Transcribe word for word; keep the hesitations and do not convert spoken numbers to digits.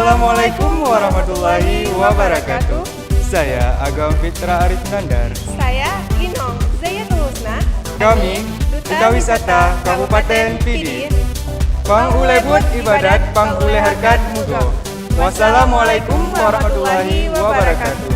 Assalamualaikum warahmatullahi wabarakatuh. Saya Agam Fitra Arif Nandar. Saya Inong Zaiyatul Husna. Kami Duta Wisata Kabupaten Pidie. Pang ulée buet ibadat, pang ulée hareukat mugo. Wassalamualaikum warahmatullahi wabarakatuh.